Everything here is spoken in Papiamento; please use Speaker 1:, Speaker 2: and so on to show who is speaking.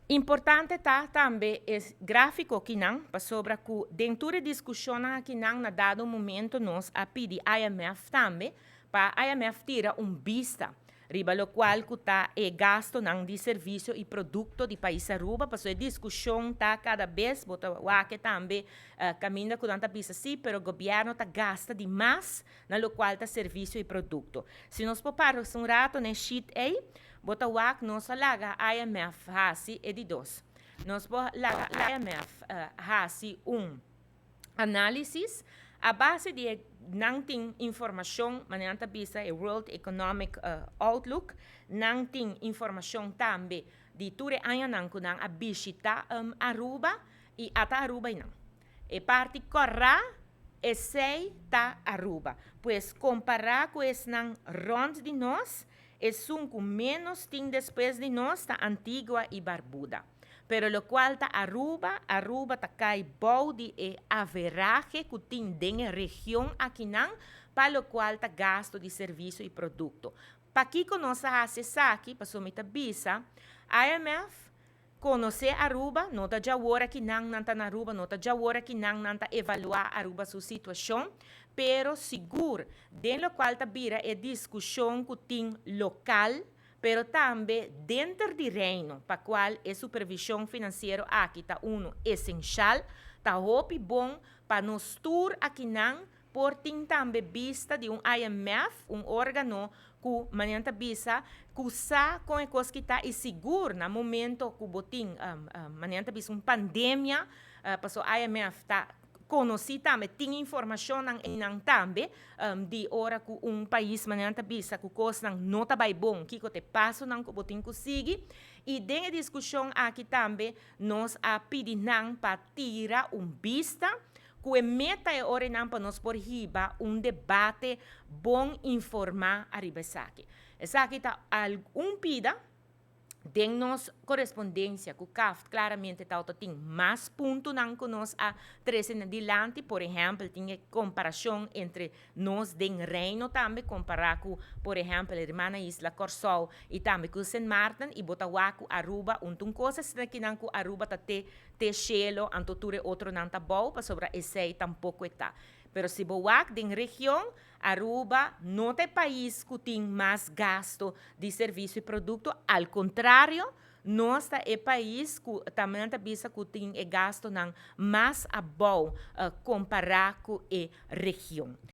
Speaker 1: Importante ta tambe e gráfiko akinan, pasobra ku den e diskushon akinan na dado momento nos a pidi IMF tambe, pa IMF tira un bista riba lokual ku ta e gastonan di servisio i produkto di pais Aruba, paso e diskushon ta kada bes, bo ta wak tambe kaminda ku ta bisa si, pero gobièrnu ta gasta di mas na lokual ta servisio i produkto. Si nos para un ratu na sheet ei, bo ta wak nos laga IMF hasi e di dos. Nos laga IMF hasi un análisis a base di nan tin informashon, manera ta bisa e World Economic Outlook, nan tin informashon tambe di tur añanan ku nan a bishitá Aruba i ata Aruba nan. E parti kòrá esei ta Aruba. Pues kompará ku esnan rònt di nos, esun ku menos tin despues di nos ta Antigua i Barbuda. Pero lokual ta Aruba, Aruba ta kai bou di e average ku tin den region akinan, pa lokual ta gasto di servisio i produkto. Pakiko nos a hasi esaki, paso mi ta bisa, IMF konosé Aruba, no ta djawor ku nan ta na Aruba, no ta djawor ku nan ta evaluá Aruba su situashon, pero sigur, den lokual ta bira e diskushon ku tin lokal, pero tambe den di Reino, pa kual e supervishon finansiero aki ta uno esensial, ta hopi bon pa nos tur akinan por tin tambe bista di un IMF, un órgano ku manera ta bisa, ku sa kon e kos ta i sigur na momento ku bo tin manera ta bisa un pandemia, paso IMF ta konosí tambe, tin informashon nan tambe, di ora ku un pais manera ta bisa ku kosnan no ta bai bon, kiko ta e pasonan ku bo tin ku sigui, i den e diskushon aki tambe nos a pidi nan pa tira un bista ku e meta e ora nan pa nos por hiba un debate bon informá ariba esaki. Esaki ta un pida den nos korespondensia ku CAFT. Klaramente ta tin mas puntonan ku nos a trese dilanti. Por ehèmpel, tin komparashon entre nos den Reino tambe, kompará ku, por ehèmpel, hermana isla Kòrsou i tambe ku Sint Maarten, i bo ta wak ku Aruba un kos akinan ku Aruba ta te shelu, anto tur otronan ta bou, pasobra esei tampoko ta. Pero si bo wak den region, Aruba no ta pais ku tin mas gasto di servisio i produkto, al kontrario, nos ta e pais ku tambe ta bisa ku tin e gastonan mas abou kompará ku e region.